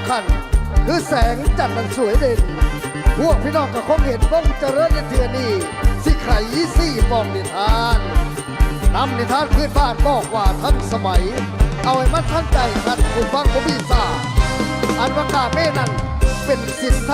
ຄັນ ຄືແສງຈັນອັນສວຍເດັ່ນ. ພວກພີ່ນ້ອງກໍຄົງເຫັນວົງຈະເລີນໃນເທື່ອນີ້ ຊິໄຂສີ່ປ່ອງນິທານ ນຳນິທານພື້ນບ້ານບອກວ່າທັນສະໄໝ ເອົາໃຫ້ມັນທັນໃຈທ່ານຜູ້ຟັງຜູ້ມີສາ ອັນວ່າກາເມນັ້ນເປັນສິນທ